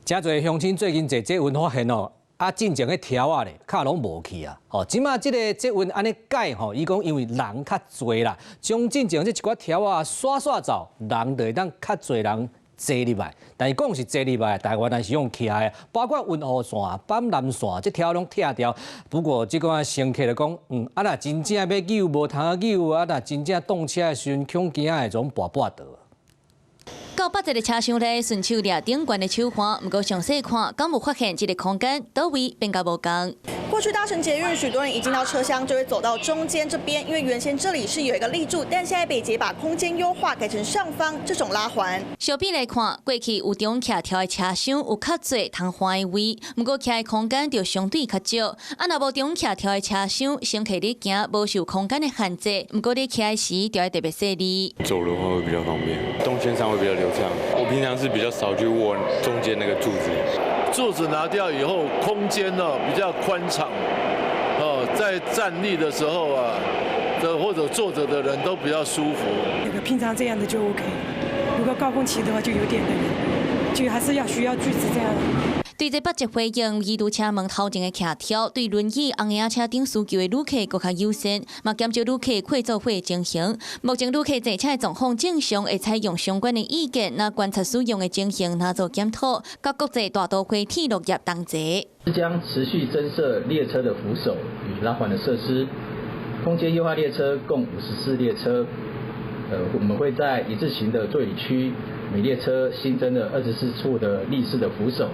誠濟鄉親最近坐捷運發現哦，啊，進前彼柱仔咧，較攏無去啊！吼，這馬這个捷運按呢改吼，伊講因為人較濟啦，將進前這一寡柱仔刷刷走，人就會當較濟人坐入來。但是講是坐入來，但原來是用徛的，包括雲和線、板南線，這柱攏拆掉。不過這款乘客就講，啊若真正欲扭無通扭，啊若真正動車的時陣，恐驚會總跋跋倒。到北捷的車廂內，順手掠頂懸的手環，毋過詳細看，敢有發現這个空間佗位變甲無仝？過去搭乘捷運，許多人一進到車廂就會走到中間這邊，因為原先這裡是有一個立柱，但現在北捷把空間優化，改成上方這種拉環。相比來看，過去有中徛柱的車廂有較濟通換的位，毋過徛的空間就相對較少。啊，若無中徛柱的車廂，乘客咧行無受空間的限制，毋過咧徛時就愛特別細膩。走的話會比較方便，動線上會比較流暢。我平常是比較少去握中間那個柱子。柱子拿掉以後，空間呢比較寬敞，哦，在站立的時候啊，這或者坐着的人都比較舒服。那個平常這樣的就 OK，如果高峰期的話就有點那個，就還是要需要柱子這樣。對這北捷回應，移除車門頭前的徛柱，對輪椅、紅嬰車等需求的旅客閣較友善，嘛減少旅客跨做伙的情形。目前旅客坐車的狀況正常，會採用相關的意見，那觀察使用的情形，來做檢討，佮國際大都會鐵路業同齊。將持續增設列車的扶手與拉環的設施，空間優化列車共54列車。我們會在一字型的座椅區，每列車新增了24處的立式的扶手。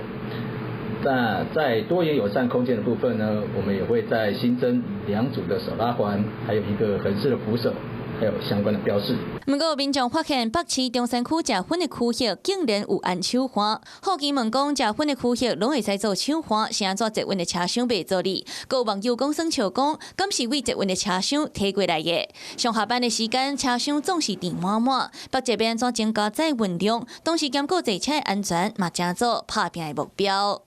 那在多元友善空間的部分呢，我們也會再新增兩組的手拉環，還有一個橫式的扶手，還有相關的標示。毋過民眾發現北市中山區食薰的區域竟然有按手環，好奇問講食薰的區域攏會使做手環，是按怎捷運的車廂袂做哩？閣有網友講耍笑講，敢是為捷運的車廂提過來的？上下班的時間，車廂總是填滿滿，北捷欲按怎增加載運量，同時兼顧坐車的安全，嘛成做拍拚的目標。